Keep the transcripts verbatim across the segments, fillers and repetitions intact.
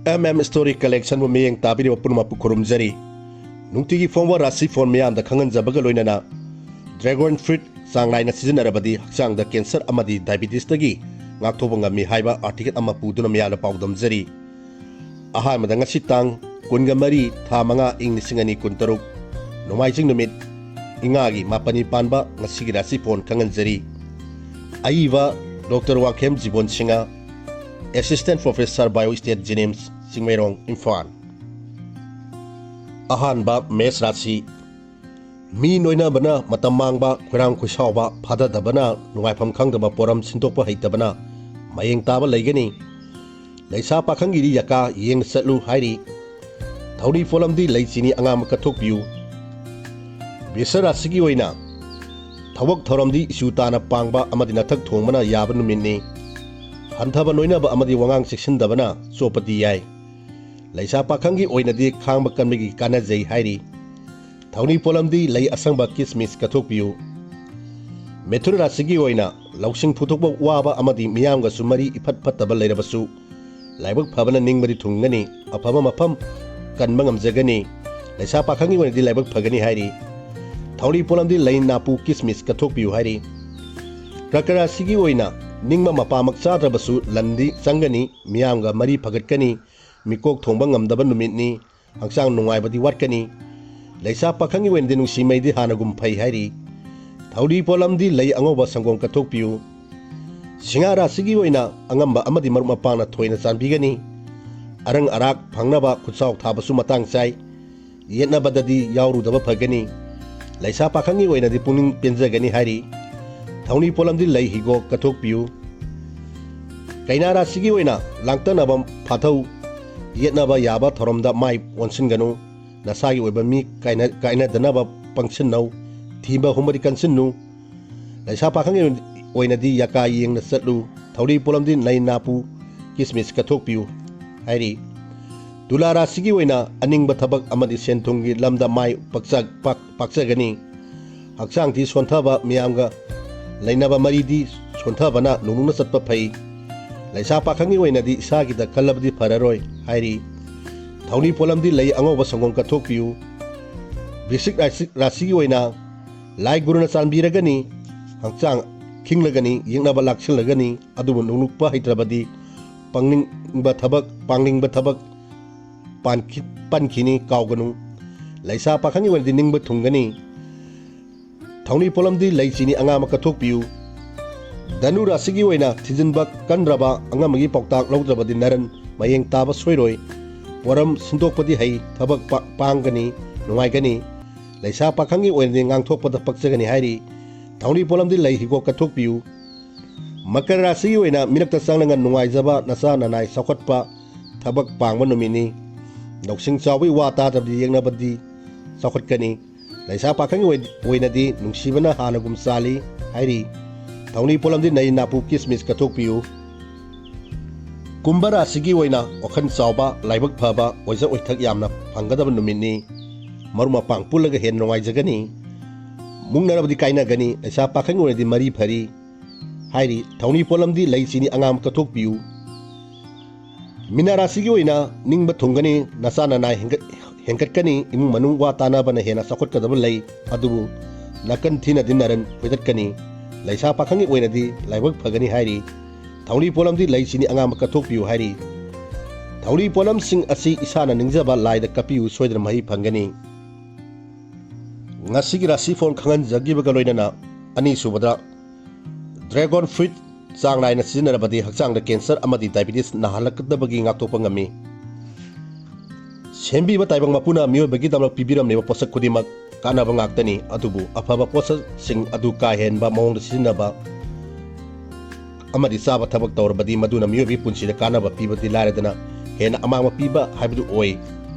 M M Story Collectionꯕꯨ ꯃꯤꯠꯌꯦꯡ ꯇꯥꯕꯤꯔꯤꯕ ꯄꯨꯝꯅꯃꯛꯄꯨ ꯈꯨꯔꯨꯝꯖꯔꯤ꯫ ꯅꯨꯡꯇꯤꯒꯤ ꯐꯣꯡꯕ ꯔꯥꯁꯤ ꯐꯣꯟ ꯃꯤꯌꯥꯝꯗ ꯈꯪꯍꯟꯖꯕꯒ ꯂꯣꯏꯅꯅ Dragon Fruit ꯆꯥꯡ ꯅꯥꯏꯅ ꯁꯤꯖꯤꯟꯅꯔꯕꯗꯤ ꯍꯛꯆꯥꯡꯗ cancer ꯑꯃꯗꯤ diabetesꯇꯒꯤ ꯉꯥꯛꯊꯣꯛꯄ ꯉꯝꯃꯤ ꯍꯥꯏꯕ article ꯑꯃ ꯄꯨꯗꯨꯅ ꯃꯤꯌꯥꯝꯗ ꯄꯥꯎꯗꯝꯖꯔꯤ꯫ ꯑꯍꯥꯟꯕꯗ ꯉꯁꯤ ꯇꯥꯡ ꯀꯨꯟꯒ ꯃꯔꯤ, ꯊꯥ ꯃꯉꯥ, ꯏꯪ ꯂꯤꯁꯤꯡ ꯑꯅꯤ ꯀꯨꯟꯇꯔꯨꯛ, ꯅꯣꯡꯃꯥꯏꯖꯤꯡ ꯅꯨꯃꯤꯠ, ꯏꯉꯥꯒꯤ ꯃꯥꯄꯟꯅꯤ ꯄꯥꯟꯕ ꯉꯁꯤꯒꯤ ꯔꯥꯁꯤ ꯐꯣꯟ ꯈꯪꯍꯟꯖꯔꯤ꯫ ꯑꯏꯕ Doctor Wangkhem ꯖꯤꯕꯣꯟ Singh, Assistant Professor Bio State JNIMS, Chingmeirong, Imphal. ꯑꯍꯥꯟꯕ, ꯃꯦꯁ ꯔꯥꯁꯤ꯫ ꯃꯤ ꯅꯣꯏꯅꯕꯅ ꯃꯇꯝ ꯃꯥꯡꯕ, ꯈꯣꯏꯔꯥꯡ ꯈꯣꯏꯁꯥꯎꯕ, ꯐꯥꯗꯗꯕꯅ ꯅꯨꯡꯉꯥꯏꯐꯝ ꯈꯪꯗꯕ, ꯄꯣꯔꯝ ꯁꯤꯟꯗꯣꯛꯄ ꯍꯩꯇꯕꯅ ꯃꯌꯦꯡ ꯇꯥꯕ ꯂꯩꯒꯅꯤ꯫ ꯂꯩꯁꯥ ꯄꯥꯈꯪꯒꯤꯗꯤ ꯌꯥꯀꯥ ꯌꯦꯡꯅ ꯆꯠꯂꯨ ꯍꯥꯏꯔꯤ꯫ ꯊꯧꯔꯤ ꯄꯣꯠꯂꯝꯗꯤ ꯂꯩ ꯆꯤꯅꯤ ꯑꯉꯥꯡꯕ ꯀꯠꯊꯣꯛꯄꯤꯌꯨ꯫ ꯃꯦꯁ ꯔꯥꯁꯤꯒꯤ ꯑꯣꯏꯅ ꯊꯕꯛ ꯊꯧꯔꯝꯗꯤ ꯏꯆꯨ ꯇꯥꯅ ꯄꯥꯡꯕ ꯑꯃꯗꯤ ꯅꯊꯛ ꯊꯣꯡꯕꯅ ꯌꯥꯕ ꯅꯨꯃꯤꯠꯅꯤ꯫ ꯍꯟꯊꯕ ꯅꯣꯏꯅꯕ ꯑꯃꯗꯤ ꯋꯥꯉꯥꯡ ꯆꯦꯛꯁꯤꯟꯗꯕꯅ ꯆꯣꯞꯄꯗꯤ ꯌꯥꯏ꯫ ꯂꯩꯁꯥ ꯄꯥꯈꯪꯒꯤ ꯑꯣꯏꯅꯗꯤ ꯈꯥꯡꯕ ꯀꯟꯕꯒꯤ ꯀꯥꯟꯅꯖꯩ ꯍꯥꯏꯔꯤ꯫ ꯊꯧꯔꯤ ꯄꯣꯠꯂꯝꯗꯤ ꯂꯩ ꯑꯁꯪꯕ ꯀꯤꯁꯃꯤꯁ ꯀꯠꯊꯣꯛꯄꯤꯌꯨ꯫ ꯃꯤꯊꯨꯟ ꯔꯥꯁꯤꯒꯤ ꯑꯣꯏꯅ ꯂꯧꯁꯤꯡ ꯄꯨꯊꯣꯛꯄ ꯋꯥꯕ ꯑꯃꯗꯤ ꯃꯤꯌꯥꯝꯒꯁꯨ ꯃꯔꯤ ꯏꯐꯠ ꯐꯠꯇꯕ ꯂꯩꯔꯕꯁꯨ ꯂꯥꯏꯕꯛ ꯐꯕꯅ ꯅꯤꯡꯕꯗꯤ ꯊꯨꯡꯒꯅꯤ, ꯑꯐꯕ ꯃꯐꯝ ꯀꯟꯕ ꯉꯝꯖꯒꯅꯤ꯫ ꯂꯩꯁꯥ ꯄꯥꯈꯪꯒꯤ ꯑꯣꯏꯅꯗꯤ ꯂꯥꯏꯕꯛ ꯐꯒꯅꯤ ꯍꯥꯏꯔꯤ꯫ ꯊꯧꯔꯤ ꯄꯣꯠꯂꯝꯗꯤ ꯂꯩ ꯅꯥꯄꯨ ꯀꯤꯁꯃꯤꯁ ꯀꯠꯊꯣꯛꯄꯤꯌꯨ ꯍꯥꯏꯔꯤ꯫ ꯀꯔꯀ ꯔꯥꯁꯤꯒꯤ ꯑꯣꯏꯅ ꯅꯤꯡꯕ ꯃꯄꯥꯃꯛ ꯆꯥꯗ꯭ꯔꯕꯁꯨ ꯂꯟꯗꯤ ꯆꯪꯒꯅꯤ, ꯃꯤꯌꯥꯝꯒ ꯃꯔꯤ ꯐꯒꯠꯀꯅꯤ, ꯃꯤꯀꯣꯛ ꯊꯣꯡꯕ ꯉꯝꯗꯕ ꯅꯨꯃꯤꯠꯅꯤ, ꯍꯛꯆꯥꯡ ꯅꯨꯡꯉꯥꯏꯕꯗꯤ ꯋꯥꯠꯀꯅꯤ꯫ ꯂꯩꯁꯥ ꯄꯥꯈꯪꯒꯤ ꯑꯣꯏꯅꯗꯤ ꯅꯨꯡꯁꯤ ꯃꯩꯗꯤ ꯍꯥꯟꯅꯒꯨꯝ ꯐꯩ ꯍꯥꯏꯔꯤ꯫ ꯊꯧꯔꯤ ꯄꯣꯠꯂꯝꯗꯤ ꯂꯩ ꯑꯉꯧꯕ ꯁꯪꯒꯣꯝ ꯀꯠꯊꯣꯛꯄꯤꯌꯨ꯫ ꯁꯤꯡꯍ ꯔꯥꯁꯤꯒꯤ ꯑꯣꯏꯅ ꯑꯉꯝꯕ ꯑꯃꯗꯤ ꯃꯔꯨꯞ ꯃꯄꯥꯡꯅ ꯊꯣꯏꯅ ꯆꯥꯟꯕꯤꯒꯅꯤ꯫ ꯑꯔꯪ ꯑꯔꯥꯛ ꯐꯪꯅꯕ ꯈꯨꯠꯆꯥꯎ ꯊꯥꯕꯁꯨ ꯃꯇꯥꯡ ꯆꯥꯏ꯫ ꯌꯦꯠꯅꯕꯗꯗꯤ ꯌꯥꯎꯔꯨꯗꯕ ꯐꯒꯅꯤ꯫ ꯂꯩꯁꯥ ꯄꯥꯈꯪꯒꯤ ꯑꯣꯏꯅꯗꯤ ꯄꯨꯛꯅꯤꯡ ꯄꯦꯟꯖꯒꯅꯤ ꯍꯥꯏꯔꯤ꯫ ꯊꯧꯔꯤ ꯄꯣꯠꯂꯝꯗꯤ ꯂꯩ ꯍꯤꯒꯣꯛ ꯀꯠꯊꯣꯛꯄꯤꯌꯨ꯫ ꯀꯩꯅꯥ ꯔꯥꯁꯤꯒꯤ ꯑꯣꯏꯅ ꯂꯥꯡꯇꯛꯅꯕ ꯐꯥꯊꯧ, ꯌꯦꯠꯅꯕ ꯌꯥꯕ ꯊꯧꯔꯝꯗ ꯃꯥꯏ ꯑꯣꯟꯁꯤꯟꯒꯅꯨ꯫ ꯅꯁꯥꯒꯤ ꯑꯣꯏꯕ ꯃꯤ ꯀꯥꯏꯅ-, ꯀꯥꯏꯅꯗꯅꯕ ꯄꯪꯁꯤꯟꯅꯧ꯫ ꯊꯤꯕ ꯍꯨꯝꯕꯗꯤ ꯀꯟꯁꯤꯟꯅꯨ꯫ ꯂꯩꯁꯥ ꯄꯥꯈꯪꯒꯤ ꯑꯣꯏꯅꯗꯤ ꯌꯥꯀꯥ ꯌꯦꯡꯅ ꯆꯠꯂꯨ꯫ ꯊꯧꯔꯤ ꯄꯣꯠꯂꯝꯗꯤ ꯂꯩ ꯅꯥꯄꯨ, ꯀꯤꯁꯃꯤꯁ ꯀꯠꯊꯣꯛꯄꯤꯌꯨ ꯍꯥꯏꯔꯤ꯫ ꯇꯨꯂꯥ ꯔꯥꯁꯤꯒꯤ ꯑꯣꯏꯅ ꯑꯅꯤꯡꯕ ꯊꯕꯛ ꯑꯃꯗꯤ ꯁꯦꯟ ꯊꯨꯝꯒꯤ ꯂꯝꯗ ꯃꯥꯏ ꯄꯥꯛꯆ-, ꯄꯥꯛ-, ꯄꯥꯛꯆꯒꯅꯤ꯫ ꯍꯛꯆꯥꯡꯗꯤ ꯁꯣꯟꯊꯕ, ꯃꯤꯌꯥꯝꯒ ꯂꯩꯅꯕ ꯃꯔꯤꯗꯤ ꯁꯣꯟꯊꯕꯅ ꯅꯨꯡꯅꯨꯡꯅ ꯆꯠꯄ ꯐꯩ꯫ ꯂꯩꯁꯥ ꯄꯥꯈꯪꯒꯤ ꯑꯣꯏꯅꯗꯤ ꯏꯁꯥꯒꯤꯗ ꯈꯜꯂꯕꯗꯤ ꯐꯔꯔꯣꯏ ꯍꯥꯏꯔꯤ꯫ ꯊꯧꯅꯤ ꯄꯣꯠꯂꯝꯗꯤ ꯂꯩ ꯑꯉꯧꯕ ꯁꯪꯒꯣꯝ ꯀꯠꯊꯣꯛꯄꯤꯌꯨ꯫ ꯕꯤꯁꯤꯛ ꯔꯥꯁꯤ-, ꯔꯥꯁꯤꯒꯤ ꯑꯣꯏꯅ ꯂꯥꯏ ꯒꯨꯔꯨꯅ ꯆꯥꯟꯕꯤꯔꯒꯅꯤ, ꯍꯛꯆꯥꯡ ꯈꯤꯡꯂꯒꯅꯤ, ꯌꯦꯛꯅꯕ ꯂꯥꯛꯁꯤꯜꯂꯒꯅꯤ, ꯑꯗꯨꯕꯨ ꯅꯣꯡꯂꯨꯛꯄ ꯍꯩꯇ꯭ꯔꯕꯗꯤ ꯄꯪꯅꯤꯡꯕ ꯊꯕꯛ, ꯄꯥꯡꯅꯤꯡꯕ ꯊꯕꯛ ꯄꯥꯟꯈꯤ-, ꯄꯟꯈꯤꯅꯤ, ꯀꯥꯎꯒꯅꯨ꯫ ꯂꯩꯁꯥ ꯄꯥꯈꯪꯒꯤ ꯑꯣꯏꯅꯗꯤ ꯅꯤꯡꯕ ꯊꯨꯡꯒꯅꯤ꯫ ꯊꯧꯅꯤ ꯄꯣꯠꯂꯝꯗꯤ ꯂꯩ ꯆꯤꯅꯤ ꯑꯉꯥꯡꯕ ꯀꯠꯊꯣꯛꯄꯤꯌꯨ꯫ ꯙꯅꯨ ꯔꯥꯁꯤꯒꯤ ꯑꯣꯏꯅ ꯊꯤꯖꯤꯟꯕ ꯀꯟꯗ꯭ꯔꯕ, ꯑꯉꯝꯕꯒꯤ ꯄꯥꯎꯇꯥꯛ ꯂꯧꯗ꯭ꯔꯕꯗꯤ ꯅꯔꯟ ꯃꯌꯦꯡ ꯇꯥꯕ ꯁꯣꯏꯔꯣꯏ꯫ ꯄꯣꯔꯝ ꯁꯤꯟꯗꯣꯛꯄꯗꯤ ꯍꯩ, ꯊꯕꯛ ꯄꯥ-, ꯄꯥꯡꯒꯅꯤ, ꯅꯨꯡꯉꯥꯏꯒꯅꯤ꯫ ꯂꯩꯁꯥ ꯄꯥꯈꯪꯒꯤ ꯑꯣꯏꯅꯗꯤ ꯉꯥꯡꯊꯣꯛꯄꯗ ꯄꯛꯆꯒꯅꯤ ꯍꯥꯏꯔꯤ꯫ ꯊꯧꯅꯤ ꯄꯣꯠꯂꯝꯗꯤ ꯂꯩ ꯍꯤꯒꯣꯛ ꯀꯠꯊꯣꯛꯄꯤꯌꯨ꯫ ꯃꯀꯔ ꯔꯥꯁꯤꯒꯤ ꯑꯣꯏꯅ ꯃꯤꯔꯛꯇ ꯆꯪꯂꯒ ꯅꯨꯡꯉꯥꯏꯖꯕ, ꯅꯆꯥ ꯅꯅꯥꯏ ꯆꯥꯎꯈꯠꯄ, ꯊꯕꯛ ꯄꯥꯡꯕ ꯅꯨꯃꯤꯠꯅꯤ꯫ ꯂꯧꯁꯤꯡ ꯆꯥꯎꯕꯒꯤ ꯋꯥ ꯇꯥꯗꯕꯗꯤ ꯌꯦꯛꯅꯕꯗꯤ ꯆꯥꯎꯈꯠꯀꯅꯤ꯫ ꯂꯩꯁꯥ ꯄꯥꯈꯪꯒꯤ ꯑꯣꯏ-, ꯑꯣꯏꯅꯗꯤ ꯅꯨꯡꯁꯤꯕꯅ ꯍꯥꯟꯅꯒꯨꯝ ꯆꯥꯜꯂꯤ ꯍꯥꯏꯔꯤ꯫ ꯊꯧꯅꯤ ꯄꯣꯠꯂꯝꯗꯤ ꯅꯩ ꯅꯥꯄꯨ ꯀꯤꯁꯃꯤꯁ ꯀꯠꯊꯣꯛꯄꯤꯌꯨ꯫ ꯀꯨꯝꯚ ꯔꯥꯁꯤꯒꯤ ꯑꯣꯏꯅ ꯋꯥꯈꯜ ꯆꯥꯎꯕ, ꯂꯥꯏꯕꯛ ꯐꯕ, ꯑꯣꯏꯖ ꯑꯣꯏꯊꯛ ꯌꯥꯝꯅ ꯐꯪꯒꯗꯕ ꯅꯨꯃꯤꯠꯅꯤ꯫ ꯃꯔꯨꯞ ꯃꯄꯥꯡ ꯄꯨꯜꯂꯒ ꯍꯦꯟꯅ ꯅꯨꯡꯉꯥꯏꯖꯒꯅꯤ꯫ ꯃꯨꯛꯅꯔꯕꯗꯤ ꯀꯥꯏꯅꯒꯅꯤ꯫ ꯂꯩꯁꯥ ꯄꯥꯈꯪꯒꯤ ꯑꯣꯏꯅꯗꯤ ꯃꯔꯤ ꯐꯔꯤ ꯍꯥꯏꯔꯤ꯫ ꯊꯧꯅꯤ ꯄꯣꯠꯂꯝꯗꯤ ꯂꯩ ꯆꯤꯅꯤ ꯑꯉꯥꯡꯕ ꯀꯠꯊꯣꯛꯄꯤꯌꯨ꯫ ꯃꯤꯅꯥ ꯔꯥꯁꯤꯒꯤ ꯑꯣꯏꯅ ꯅꯤꯡꯕ ꯊꯨꯡꯒꯅꯤ, ꯅꯆꯥ ꯅꯅꯥꯏ ꯍꯦꯟꯒꯠ-, ꯍꯦꯟꯒꯠꯀꯅꯤ, ꯏꯃꯨꯡ ꯃꯅꯨꯡ ꯋꯥ ꯇꯥꯅꯕꯅ ꯍꯦꯟꯅ ꯆꯥꯎꯈꯠꯀꯗꯕ ꯂꯩ, ꯑꯗꯨꯕꯨ ꯅꯥꯀꯟ ꯊꯤꯅꯗꯤ ꯅꯔꯟ ꯐꯣꯏꯗꯠꯀꯅꯤ꯫ ꯂꯩꯁꯥ ꯄꯥꯈꯪꯒꯤ ꯑꯣꯏꯅꯗꯤ ꯂꯥꯏꯕꯛ ꯐꯒꯅꯤ ꯍꯥꯏꯔꯤ꯫ ꯊꯧꯅꯤ ꯄꯣꯠꯂꯝꯗꯤ ꯂꯩ ꯆꯤꯅꯤ ꯑꯉꯥꯡꯕ ꯀꯠꯊꯣꯛꯄꯤꯌꯨ ꯍꯥꯏꯔꯤ꯫ ꯊꯧꯅꯤ ꯄꯣꯠꯂꯝꯁꯤꯡ ꯑꯁꯤ ꯏꯁꯥꯅ ꯅꯤꯡꯖꯕ ꯂꯥꯏꯗ ꯀꯠꯄꯤꯌꯨ, ꯁꯣꯏꯗꯅ ꯃꯍꯩ ꯐꯪꯒꯅꯤ꯫ ꯉꯁꯤꯒꯤ ꯔꯥꯁꯤꯐꯣꯜ ꯈꯪꯍꯟꯖꯈꯤꯕꯒ ꯂꯣꯏꯅꯅ ꯑꯅꯤꯁꯨꯕꯗ, ꯗ꯭ꯔꯦꯒꯣꯟ ꯐ꯭ꯔꯨꯏꯠ ꯆꯥꯡ ꯅꯥꯏꯅ ꯁꯤꯖꯤꯟꯅꯔꯕꯗꯤ ꯍꯛꯆꯥꯡꯗ ꯀꯦꯟꯁꯔ ꯑꯃꯗꯤ ꯗꯥꯏꯕꯤꯇꯤꯁ ꯅꯥꯍꯜꯂꯛꯀꯗꯕꯒꯤ ꯉꯥꯛꯊꯣꯛꯄ ꯉꯝꯃꯤ꯫ ꯁꯦꯝꯕꯤꯕ ꯇꯥꯏꯕꯪ ꯃꯄꯨꯅ ꯃꯤꯑꯣꯏꯕꯒꯤꯗꯃꯛ ꯄꯤꯕꯤꯔꯝꯂꯤꯕ ꯄꯣꯠꯁꯛ ꯈꯨꯗꯤꯡꯃꯛ ꯀꯥꯟꯅꯕ ꯉꯥꯛꯇꯅꯤ, ꯑꯗꯨꯕꯨ ꯑꯐꯕ ꯄꯣꯠꯁꯛꯁꯤꯡ ꯑꯗꯨ ꯀꯥ ꯍꯦꯟꯕ ꯃꯑꯣꯡꯗ ꯁꯤꯖꯤꯟꯅꯕ ꯑꯃꯗꯤ ꯆꯥꯕ ꯊꯕꯛ ꯇꯧꯔꯕꯗꯤ ꯃꯗꯨꯅ ꯃꯤꯑꯣꯏꯕꯒꯤ ꯄꯨꯟꯁꯤꯗ ꯀꯥꯟꯅꯕ ꯄꯤꯕꯗꯤ ꯂꯥꯏꯔꯗꯅ ꯍꯦꯟꯅ ꯑꯃꯥꯡꯕ ꯄꯤꯕ ꯍꯥꯏꯕꯗꯨ ꯑꯣꯏ꯫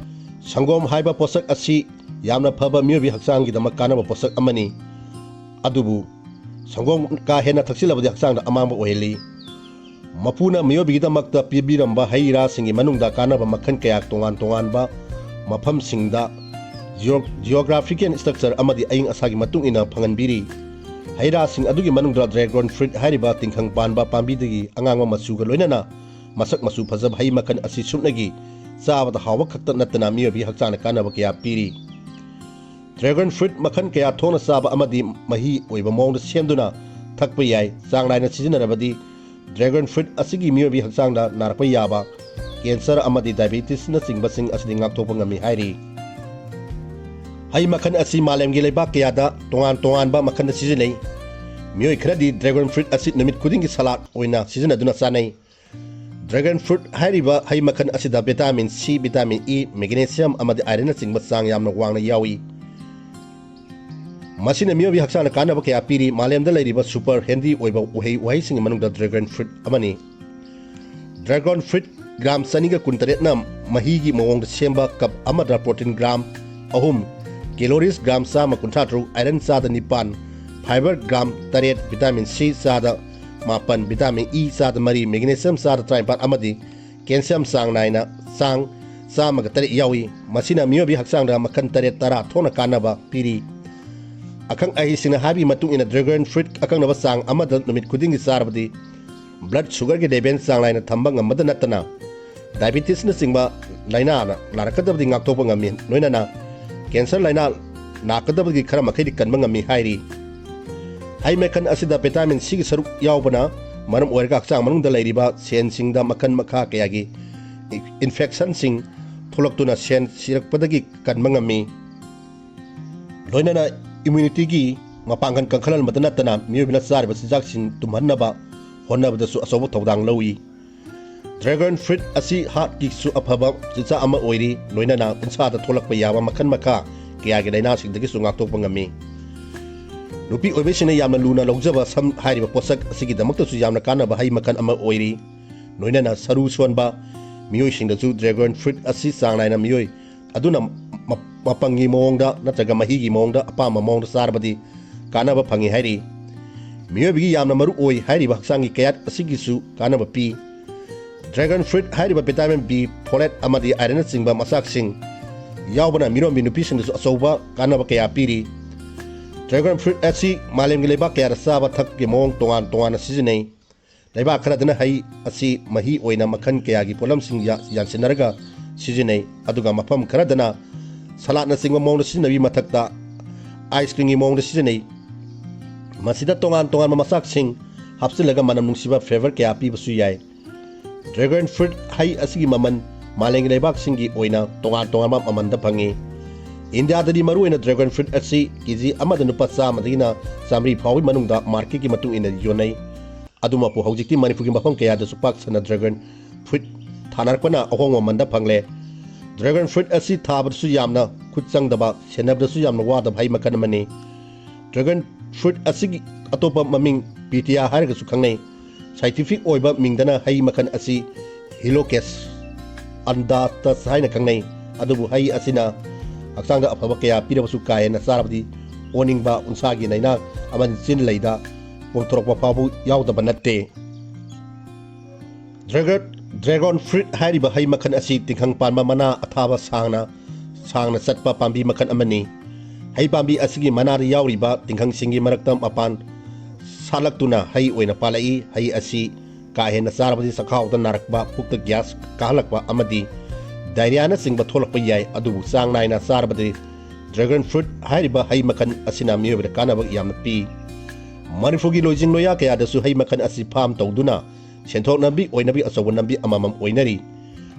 ꯁꯪꯒꯣꯝ ꯍꯥꯏꯕ ꯄꯣꯠꯁꯛ ꯑꯁꯤ ꯌꯥꯝꯅ ꯐꯕ ꯃꯤꯑꯣꯏꯕꯒꯤ ꯍꯛꯆꯥꯡꯒꯤꯗꯃꯛ ꯀꯥꯟꯅꯕ ꯄꯣꯠꯁꯛ ꯑꯃꯅꯤ, ꯑꯗꯨꯕꯨ ꯁꯪꯒꯣꯝ ꯀꯥ ꯍꯦꯟꯅ ꯊꯛꯆꯤꯜꯂꯕꯗꯤ ꯍꯛꯆꯥꯡꯗ ꯑꯃꯥꯡꯕ ꯑꯣꯏꯍꯜꯂꯤ꯫ ꯃꯄꯨꯅ ꯃꯤꯑꯣꯏꯕꯒꯤꯗꯃꯛꯇ ꯄꯤꯕꯤꯔꯝꯕ ꯍꯩ ꯔꯥꯁꯤꯡꯒꯤ ꯃꯅꯨꯡꯗ ꯀꯥꯟꯅꯕ ꯃꯈꯜ ꯀꯌꯥ ꯇꯣꯉꯥꯟ ꯇꯣꯉꯥꯟꯕ ꯃꯐꯝꯁꯤꯡꯗ ꯖꯤꯑꯣ-, ꯖꯤꯑꯣꯒ꯭ꯔꯥꯐꯤꯀꯦꯜ ꯁ꯭ꯇ꯭ꯔꯛꯆꯔ ꯑꯃꯗꯤ ꯑꯏꯪ ꯑꯁꯥꯒꯤ ꯃꯇꯨꯡ ꯏꯟꯅ ꯐꯪꯍꯟꯕꯤꯔꯤ꯫ ꯍꯩ ꯔꯥꯁꯤꯡ ꯑꯗꯨꯒꯤ ꯃꯅꯨꯡꯗ dragon fruit ꯍꯥꯏꯔꯤꯕ ꯇꯤꯡꯈꯪ ꯄꯥꯟꯕ ꯄꯥꯝꯕꯤꯗꯒꯤ ꯑꯉꯥꯡꯕ ꯃꯆꯨꯒ ꯂꯣꯏꯅꯅ ꯃꯁꯛ ꯃꯆꯨ ꯐꯖꯕ ꯍꯩ ꯃꯈꯜ ꯑꯁꯤ ꯁꯨꯞꯅꯒꯤ ꯆꯥꯕꯗ ꯍꯥꯎꯕ ꯈꯛꯇ ꯅꯠꯇꯅ ꯃꯤꯑꯣꯏꯕꯒꯤ ꯍꯛꯆꯥꯡꯗ ꯀꯥꯟꯅꯕ ꯀꯌꯥ ꯄꯤꯔꯤ꯫ Dragon fruit ꯃꯈꯜ ꯀꯌꯥ ꯊꯣꯛꯅ ꯆꯥꯕ ꯑꯃꯗꯤ ꯃꯍꯤ ꯑꯣꯏꯕ ꯃꯑꯣꯡꯗ ꯁꯦꯝꯗꯨꯅ ꯊꯛꯄ ꯌꯥꯏ꯫ ꯆꯥꯡ ꯅꯥꯏꯅ ꯁꯤꯖꯤꯟꯅꯔꯕꯗꯤ dragon fruit ꯑꯁꯤꯒꯤ ꯃꯤꯑꯣꯏꯕꯒꯤ ꯍꯛꯆꯥꯡꯗ ꯅꯥꯔꯛꯄ ꯌꯥꯕ cancer ꯑꯃꯗꯤ diabetesꯅꯆꯤꯡꯕꯁꯤꯡ ꯑꯁꯤꯗꯒꯤ ꯉꯥꯛꯊꯣꯛꯄ ꯉꯝꯃꯤ ꯍꯥꯏꯔꯤ꯫ ꯍꯩ ꯃꯈꯜ ꯑꯁꯤ ꯃꯥꯂꯦꯝꯒꯤ ꯂꯩꯕꯥꯛ ꯀꯌꯥꯗ ꯇꯣꯉꯥꯟ ꯇꯣꯉꯥꯟꯕ ꯃꯈꯜꯗ ꯁꯤꯖꯤꯟꯅꯩ꯫ ꯃꯤꯑꯣꯏ ꯈꯔꯗꯤ dragon fruit ꯑꯁꯤ ꯅꯨꯃꯤꯠ ꯈꯨꯗꯤꯡꯒꯤ salad ꯑꯣꯏꯅ ꯁꯤꯖꯤꯟꯅꯗꯨꯅ ꯆꯥꯅꯩ꯫ Dragon fruit ꯍꯥꯏꯔꯤꯕ ꯍꯩ ꯃꯈꯜ ꯑꯁꯤꯗ vitamin C, vitamin E, magnesium ꯑꯃꯗꯤ ironꯅꯆꯤꯡꯕ ꯆꯥꯡ ꯌꯥꯝꯅ ꯋꯥꯡꯅ ꯌꯥꯎꯏ꯫ ꯃꯁꯤꯅ ꯃꯤꯑꯣꯏꯕꯒꯤ ꯍꯛꯆꯥꯡꯗ ꯀꯥꯟꯅꯕ ꯀꯌꯥ ꯄꯤꯔꯤ꯫ ꯃꯥꯂꯦꯝꯗ ꯂꯩꯔꯤꯕ super healthy ꯑꯣꯏꯕ ꯎꯍꯩ ꯋꯥꯍꯩꯁꯤꯡꯒꯤ ꯃꯅꯨꯡꯗ dragon fruit ꯑꯃꯅꯤ꯫ Dragon fruit gram ꯆꯅꯤꯒ ꯀꯨꯟꯇꯔꯦꯠꯅ ꯃꯍꯤꯒꯤ ꯃꯑꯣꯡꯗ ꯁꯦꯝꯕ cup ꯑꯃꯗ protein gram ꯑꯍꯨꯝ, calories gram ꯆꯥꯝꯃ ꯀꯨꯟꯊ꯭ꯔꯥ ꯇꯔꯨꯛ, iron ꯆꯥꯗ ꯅꯤꯄꯥꯟ, fiber gram ꯇꯔꯦꯠ, vitamin C ꯆꯥꯗ ꯃꯥꯄꯟ, vitamin E ꯆꯥꯗ ꯃꯔꯤ, magnesium ꯆꯥꯗ ꯇꯔꯥꯅꯤꯄꯥꯟ ꯑꯃꯗꯤ calcium ꯆꯥꯡ ꯅꯥꯏꯅ ꯆꯥꯡ ꯆꯥꯝꯃꯒ ꯇꯔꯦꯠ ꯌꯥꯎꯏ꯫ ꯃꯁꯤꯅ ꯃꯤꯑꯣꯏꯕꯒꯤ ꯍꯛꯆꯥꯡꯗ ꯃꯈꯜ ꯇꯔꯦꯠ ꯇꯔꯥ ꯊꯣꯛꯅ ꯀꯥꯟꯅꯕ ꯄꯤꯔꯤ꯫ ꯑꯈꯪ ꯑꯍꯩꯁꯤꯡꯅ ꯍꯥꯏꯕꯒꯤ ꯃꯇꯨꯡ ꯏꯟꯅ dragon fruit ꯑꯀꯪꯅꯕ ꯆꯥꯡ ꯑꯃꯗ ꯅꯨꯃꯤꯠ ꯈꯨꯗꯤꯡꯒꯤ ꯆꯥꯔꯕꯗꯤ blood sugarꯒꯤ level ꯆꯥꯡ ꯅꯥꯏꯅ ꯊꯝꯕ ꯉꯝꯕꯗ ꯅꯠꯇꯅ diabetesꯅꯆꯤꯡꯕ ꯂꯥꯏꯅꯥꯅ ꯅꯥꯔꯛꯀꯗꯕꯗꯤ ꯉꯥꯛꯊꯣꯛꯄ ꯉꯝꯃꯤ꯫ ꯂꯣꯏꯅꯅ cancer ꯂꯥꯏꯅꯥ ꯅꯥꯔꯛꯀꯗꯕꯗꯤ ꯈꯔ ꯃꯈꯩꯗꯤ ꯀꯟꯕ ꯉꯝꯃꯤ ꯍꯥꯏꯔꯤ꯫ ꯍꯩ ꯃꯈꯜ ꯑꯁꯤꯗ vitamin Cꯒꯤ ꯁꯔꯨꯛ ꯌꯥꯎꯕꯅ ꯃꯔꯝ ꯑꯣꯏꯔꯒ ꯍꯛꯆꯥꯡ ꯃꯅꯨꯡꯗ ꯂꯩꯔꯤꯕ cellꯁꯤꯡꯗ ꯃꯈꯜ ꯃꯈꯥ ꯀꯌꯥꯒꯤ infectionꯁꯤꯡ ꯊꯣꯛꯂꯛꯇꯨꯅ cell ꯁꯤꯔꯛꯄꯗꯒꯤ ꯀꯟꯕ ꯉꯝꯃꯤ꯫ ꯂꯣꯏꯅꯅ immunityꯒꯤ ꯃꯄꯥꯡꯒꯜ ꯀꯟꯈꯠꯍꯟꯕꯗ ꯅꯠꯇꯅ ꯃꯤꯑꯣꯏꯕꯅ ꯆꯥꯔꯤꯕ ꯆꯤꯟꯖꯥꯛꯁꯤꯡ ꯇꯨꯝꯍꯟꯅꯕ ꯍꯣꯠꯅꯕꯗꯁꯨ ꯑꯆꯧꯕ ꯊꯧꯗꯥꯡ ꯂꯧꯏ꯫ Dragon fruit ꯑꯁꯤ heartꯀꯤꯁꯨ ꯑꯐꯕ ꯆꯤꯟꯖꯥꯛ ꯑꯃ ꯑꯣꯏꯔꯤ, ꯂꯣꯏꯅꯅ ꯎꯟꯁꯥꯗ ꯊꯣꯛꯂꯛꯄ ꯌꯥꯕ ꯃꯈꯜ ꯃꯈꯥ ꯀꯌꯥꯒꯤ ꯂꯥꯏꯅꯥꯁꯤꯡꯗꯒꯤꯁꯨ ꯉꯥꯛꯊꯣꯛꯄ ꯉꯝꯃꯤ꯫ ꯅꯨꯄꯤ ꯑꯣꯏꯕꯁꯤꯡꯅ ꯌꯥꯝꯅ ꯂꯨꯅ ꯂꯧꯖꯕ ꯁꯝ ꯍꯥꯏꯔꯤꯕ ꯄꯣꯠꯁꯛ ꯑꯁꯤꯒꯤꯗꯃꯛꯇꯁꯨ ꯌꯥꯝꯅ ꯀꯥꯟꯅꯕ ꯍꯩ ꯃꯈꯜ ꯑꯃ ꯑꯣꯏꯔꯤ꯫ ꯂꯣꯏꯅꯅ ꯁꯔꯨ ꯁꯣꯟꯕ ꯃꯤꯑꯣꯏꯁꯤꯡꯗꯁꯨ dragon fruit ꯑꯁꯤ ꯆꯥꯡ ꯅꯥꯏꯅ ꯃꯤꯑꯣꯏ ꯑꯗꯨꯅ ꯃ-, ꯃꯄꯪꯒꯤ ꯃꯑꯣꯡꯗ ꯅꯠꯇ꯭ꯔꯒ ꯃꯍꯤꯒꯤ ꯃꯑꯣꯡꯗ ꯑꯄꯥꯝꯕ ꯃꯑꯣꯡꯗ ꯆꯥꯔꯕꯗꯤ ꯀꯥꯟꯅꯕ ꯐꯪꯏ ꯍꯥꯏꯔꯤ꯫ ꯃꯤꯑꯣꯏꯕꯒꯤ ꯌꯥꯝꯅ ꯃꯔꯨ ꯑꯣꯏ ꯍꯥꯏꯔꯤꯕ ꯍꯛꯆꯥꯡꯒꯤ ꯀꯌꯥꯠ ꯑꯁꯤꯒꯤꯁꯨ ꯀꯥꯟꯅꯕ ꯄꯤ꯫ Dragon fruit ꯍꯥꯏꯔꯤꯕ vitamin B, folate ꯑꯃꯗꯤ ironꯅꯆꯤꯡꯕ ꯃꯆꯥꯛꯁꯤꯡ ꯌꯥꯎꯕꯅ ꯃꯤꯔꯣꯟꯕꯤ ꯅꯨꯄꯤꯁꯤꯡꯗꯁꯨ ꯑꯆꯧꯕ ꯀꯥꯟꯅꯕ ꯀꯌꯥ ꯄꯤꯔꯤ꯫ Dragon fruit ꯑꯁꯤ ꯃꯥꯂꯦꯝꯒꯤ ꯂꯩꯕꯥꯛ ꯀꯌꯥꯗ ꯆꯥꯕ ꯊꯛꯀꯤ ꯃꯑꯣꯡ ꯇꯣꯉꯥꯟ ꯇꯣꯉꯥꯟꯅ ꯁꯤꯖꯤꯟꯅꯩ꯫ ꯂꯩꯕꯥꯛ ꯈꯔꯗꯅ ꯍꯩ ꯑꯁꯤ ꯃꯍꯤ ꯑꯣꯏꯅ ꯃꯈꯜ ꯀꯌꯥꯒꯤ ꯄꯣꯠꯂꯝꯁꯤꯡ ꯌꯥ-, ꯌꯥꯟꯁꯤꯟꯅꯔꯒ ꯁꯤꯖꯤꯟꯅꯩ, ꯑꯗꯨꯒ ꯃꯐꯝ ꯈꯔꯗꯅ ꯁꯂꯥꯠꯅꯆꯤꯡꯕ ꯃꯑꯣꯡꯗ ꯁꯤꯖꯤꯟꯅꯕꯒꯤ ꯃꯊꯛꯇ ice creamꯒꯤ ꯃꯑꯣꯡꯗ ꯁꯤꯖꯤꯟꯅꯩ꯫ ꯃꯁꯤꯗ ꯇꯣꯉꯥꯟ ꯇꯣꯉꯥꯟꯕ ꯃꯆꯥꯛꯁꯤꯡ ꯍꯥꯞꯆꯤꯜꯂꯒ ꯃꯅꯝ ꯅꯨꯡꯁꯤꯕ flavour ꯀꯌꯥ ꯄꯤꯕꯁꯨ ꯌꯥꯏ꯫ Dragon fruit ꯍꯩ ꯑꯁꯤꯒꯤ ꯃꯃꯜ ꯃꯥꯂꯦꯝꯒꯤ ꯂꯩꯕꯥꯛꯁꯤꯡꯒꯤ ꯑꯣꯏꯅ ꯇꯣꯉꯥꯟ ꯇꯣꯉꯥꯟꯕ ꯃꯃꯜꯗ ꯐꯪꯉꯤ꯫ ꯏꯟꯗꯤꯌꯥꯗꯗꯤ ꯃꯔꯨꯑꯣꯏꯅ dragon fruit ꯑꯁꯤ ꯀꯦ ꯖꯤ ꯑꯃꯗ ꯂꯨꯄꯥ ꯆꯥꯝꯃꯗꯒꯤꯅ ꯆꯥꯝꯃꯔꯤ ꯐꯥꯎꯕꯒꯤ ꯃꯅꯨꯡꯗ marketꯀꯤ ꯃꯇꯨꯡ ꯏꯟꯅ ꯌꯣꯟꯅꯩ꯫ ꯑꯗꯨꯃꯛꯄꯨ ꯍꯧꯖꯤꯛꯇꯤ ꯃꯅꯤꯄꯨꯔꯒꯤ ꯃꯐꯝ ꯀꯌꯥꯗꯁꯨ ꯄꯥꯛ ꯁꯟꯅ dragon fruit ꯊꯥꯅꯔꯛꯄꯅ ꯑꯍꯣꯡꯕ ꯃꯃꯜꯗ ꯐꯪꯂꯦ꯫ Dragon fruit ꯑꯁꯤ ꯊꯥꯕꯗꯁꯨ ꯌꯥꯝꯅ ꯈꯨꯠ ꯆꯪꯗꯕ, ꯁꯦꯟꯅꯕꯗꯁꯨ ꯌꯥꯝꯅ ꯋꯥꯗꯕ ꯍꯩ ꯃꯈꯜ ꯑꯃꯅꯤ꯫ Dragon fruit ꯑꯁꯤꯒꯤ ꯑꯇꯣꯞꯄ ꯃꯃꯤꯡ ꯄꯤꯇꯤꯌꯥ ꯍꯥꯏꯔꯒꯁꯨ ꯈꯪꯅꯩ꯫ Scientific ꯑꯣꯏꯕ ꯃꯤꯡꯗꯅ ꯍꯩ ꯃꯈꯜ ꯑꯁꯤ Helichrysum andatus ꯍꯥꯏꯅ ꯈꯪꯅꯩ꯫ ꯑꯗꯨꯕꯨ ꯍꯩ ꯑꯁꯤꯅ ꯍꯛꯆꯥꯡꯗ ꯑꯐꯕ ꯀꯌꯥ ꯄꯤꯔꯕꯁꯨ ꯀꯥ ꯍꯦꯟꯅ ꯆꯥꯔꯕꯗꯤ ꯑꯣꯅꯤꯡꯕ, ꯎꯟꯁꯥꯒꯤ ꯂꯥꯏꯅꯥ ꯑꯃꯗꯤ ꯆꯤꯟ ꯂꯩꯗ ꯄꯣꯝꯊꯣꯔꯛꯄ ꯐꯥꯎꯕ ꯌꯥꯎꯗꯕ ꯅꯠꯇꯦ꯫ Dragon, dragon fruit ꯍꯥꯏꯔꯤꯕ ꯍꯩ ꯃꯈꯜ ꯑꯁꯤ ꯇꯤꯡꯈꯪ ꯄꯥꯟꯕ ꯃꯅꯥ ꯑꯊꯥꯕ ꯁꯥꯡꯅ, ꯁꯥꯡꯅ ꯆꯠꯄ ꯄꯥꯝꯕꯤ ꯃꯈꯜ ꯑꯃꯅꯤ꯫ ꯍꯩ ꯄꯥꯝꯕꯤ ꯑꯁꯤꯒꯤ ꯃꯅꯥꯗ ꯌꯥꯎꯔꯤꯕ ꯇꯤꯡꯈꯪꯁꯤꯡꯒꯤ ꯃꯔꯛꯇ ꯃꯄꯥꯟ ꯁꯥꯠꯂꯛꯇꯨꯅ ꯍꯩ ꯑꯣꯏꯅ ꯄꯥꯜꯂꯛꯏ꯫ ꯍꯩ ꯑꯁꯤ ꯀꯥ ꯍꯦꯟꯅ ꯆꯥꯔꯕꯗꯤ ꯆꯈꯥꯎꯗ ꯅꯥꯔꯛꯄ, ꯄꯨꯛꯇ gas ꯀꯥꯍꯜꯂꯛꯄ ꯑꯃꯗꯤ diarrheaꯅꯆꯤꯡꯕ ꯊꯣꯛꯂꯛꯄ ꯌꯥꯏ꯫ ꯑꯗꯨꯕꯨ ꯆꯥꯡ ꯅꯥꯏꯅ ꯆꯥꯔꯕꯗꯤ dragon fruit ꯍꯥꯏꯔꯤꯕ ꯍꯩ ꯃꯈꯜ ꯑꯁꯤꯅ ꯃꯤꯑꯣꯏꯕꯗ ꯀꯥꯟꯅꯕ ꯌꯥꯝꯅ ꯄꯤ꯫ ꯃꯅꯤꯄꯨꯔꯒꯤ ꯂꯣꯏꯖꯤꯡ ꯂꯣꯌꯥ ꯀꯌꯥꯗꯁꯨ ꯍꯩ ꯃꯈꯜ ꯑꯁꯤ farm ꯇꯧꯗꯨꯅ ꯁꯦꯟꯊꯣꯛ ꯂꯝꯕꯤ ꯑꯣꯏꯅꯕꯒꯤ ꯑꯆꯧꯕ ꯂꯝꯕꯤ ꯑꯃꯃꯝ ꯑꯣꯏꯅꯔꯤ꯫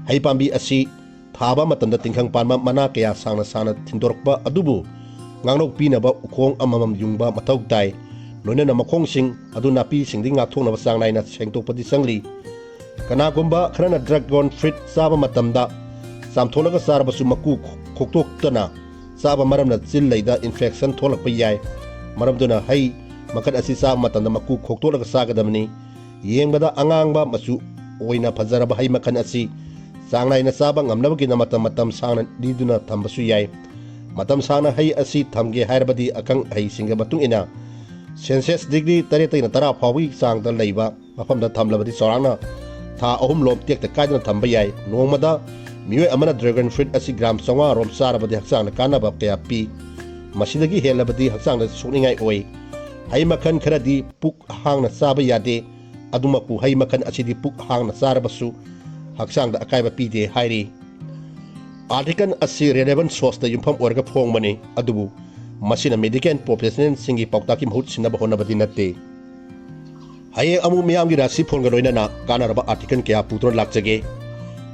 ꯍꯩ ꯄꯥꯝꯕꯤ ꯑꯁꯤ ꯊꯥꯕ ꯃꯇꯝꯗ ꯇꯤꯡꯈꯪ ꯄꯥꯟꯕ ꯃꯅꯥ ꯀꯌꯥ ꯁꯥꯡꯅ ꯁꯥꯡꯅ ꯊꯤꯟꯗꯣꯔꯛꯄ ꯑꯗꯨꯕꯨ ꯉꯥꯡꯂꯧ ꯄꯤꯅꯕ ꯎꯈꯣꯡ ꯑꯃꯃꯝ ꯌꯨꯡꯕ ꯃꯊꯧ ꯇꯥꯏ꯫ ꯂꯣꯏꯅꯅ ꯃꯈꯣꯡꯁꯤꯡ ꯑꯗꯨ ꯅꯥꯄꯤꯁꯤꯡꯗꯒꯤ ꯉꯥꯛꯊꯣꯛꯅꯕ ꯆꯥꯡ ꯅꯥꯏꯅ ꯁꯦꯡꯗꯣꯛꯄꯗꯤ ꯆꯪꯂꯤ꯫ ꯀꯅꯥꯒꯨꯝꯕ ꯈꯔꯅ dragon fruit ꯆꯥꯕ ꯃꯇꯝꯗ ꯆꯥꯝꯊꯣꯛꯂꯒ ꯆꯥꯔꯕꯁꯨ ꯃꯀꯨ ꯈꯣꯛꯇꯣꯛꯇꯅ ꯆꯥꯕ ꯃꯔꯝꯅ ꯆꯤꯜ ꯂꯩꯗ infection ꯊꯣꯛꯂꯛꯄ ꯌꯥꯏ꯫ ꯃꯔꯝ ꯑꯗꯨꯅ ꯍꯩ ꯃꯈꯜ ꯑꯁꯤ ꯆꯥꯕ ꯃꯇꯝꯗ ꯃꯀꯨ ꯈꯣꯛꯇꯣꯛꯂꯒ ꯆꯥꯒꯗꯕꯅꯤ꯫ ꯌꯦꯡꯕꯗ ꯑꯉꯥꯡꯕ ꯃꯆꯨ ꯑꯣꯏꯅ ꯐꯖꯔꯕ ꯍꯩ ꯃꯈꯜ ꯑꯁꯤ ꯆꯥꯡ ꯅꯥꯏꯅ ꯆꯥꯕ ꯉꯝꯅꯕꯒꯤꯗꯃꯛꯇ ꯃꯇꯝ ꯁꯥꯡꯅ ꯂꯤꯗꯨꯅ ꯊꯝꯕꯁꯨ ꯌꯥꯏ꯫ ꯃꯇꯝ ꯁꯥꯡꯅ ꯍꯩ ꯑꯁꯤ ꯊꯝꯒꯦ ꯍꯥꯏꯔꯕꯗꯤ ꯑꯈꯪ ꯑꯍꯩꯁꯤꯡꯒꯤ ꯃꯇꯨꯡ ꯏꯟꯅ Celsius degree ꯇꯔꯦꯠꯇꯒꯤꯅ ꯇꯔꯥ ꯐꯥꯎꯕꯒꯤ ꯆꯥꯡꯗ ꯂꯩꯕ ꯃꯐꯝꯗ ꯊꯝꯂꯕꯗꯤ ꯆꯥꯎꯔꯥꯛꯅ ꯊꯥ ꯑꯍꯨꯝ ꯂꯣꯝ ꯇꯦꯛꯇ ꯀꯥꯏꯗꯅ ꯊꯝꯕ ꯌꯥꯏ꯫ ꯅꯣꯡꯃꯗ ꯃꯤꯑꯣꯏ ꯑꯃꯅ dragon fruit ꯑꯁꯤ gram ꯆꯥꯝꯃꯉꯥ ꯔꯣꯝ ꯆꯥꯔꯕꯗꯤ ꯍꯛꯆꯥꯡꯗ ꯀꯥꯟꯅꯕ ꯀꯌꯥ ꯄꯤ꯫ ꯃꯁꯤꯗꯒꯤ ꯍꯦꯜꯂꯕꯗꯤ ꯍꯛꯆꯥꯡꯗ ꯁꯣꯛꯅꯤꯡꯉꯥꯏ ꯑꯣꯏ꯫ ꯍꯩ ꯃꯈꯜ ꯈꯔꯗꯤ ꯄꯨꯛ ꯍꯥꯡꯅ ꯆꯥꯕ ꯌꯥꯗꯦ꯫ ꯑꯗꯨꯃꯛꯄꯨ ꯍꯩ ꯃꯈꯜ ꯑꯁꯤꯗꯤ ꯄꯨꯛ ꯍꯥꯡꯅ ꯆꯥꯔꯕꯁꯨ ꯍꯛꯆꯥꯡꯗ ꯑꯀꯥꯏꯕ ꯄꯤꯗꯦ ꯍꯥꯏꯔꯤ꯫ ꯑꯥꯔꯇꯤꯀꯜ ꯑꯁꯤ ꯔꯤꯂꯦꯕꯟ ꯁꯣꯔꯁꯇ ꯌꯨꯝꯐꯝ ꯑꯣꯏꯔꯒ ꯐꯣꯡꯕꯅꯤ, ꯑꯗꯨꯕꯨ ꯃꯁꯤꯅ ꯃꯦꯗꯤꯀꯦꯜ ꯄ꯭ꯔꯣꯐꯦꯁꯅꯦꯜꯁꯤꯡꯒꯤ ꯄꯥꯎꯇꯥꯛꯀꯤ ꯃꯍꯨꯠ ꯁꯤꯟꯅꯕ ꯍꯣꯠꯅꯕꯗꯤ ꯅꯠꯇꯦ꯫ ꯍꯌꯦꯡ ꯑꯃꯨꯛ ꯃꯤꯌꯥꯝꯒꯤ ꯔꯥꯁꯤ ꯐꯣꯟꯒ ꯂꯣꯏꯅꯅ ꯀꯥꯟꯅꯔꯕ ꯑꯥꯔꯇꯤꯀꯜ ꯀꯌꯥ ꯄꯨꯗꯨꯅ ꯂꯥꯛꯆꯒꯦ꯫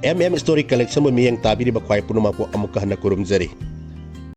ꯑꯦꯝ ꯑꯦꯝ ꯁ꯭ꯇꯣꯔꯤ ꯀꯂꯦꯛꯁꯟꯕꯨ ꯃꯤꯠꯌꯦꯡ ꯇꯥꯕꯤꯔꯤꯕ ꯈ꯭ꯋꯥꯏ ꯄꯨꯝꯅꯃꯛꯄꯨ ꯑꯃꯨꯛꯀ ꯍꯟꯅ ꯈꯨꯔꯨꯝꯖꯔꯤ꯫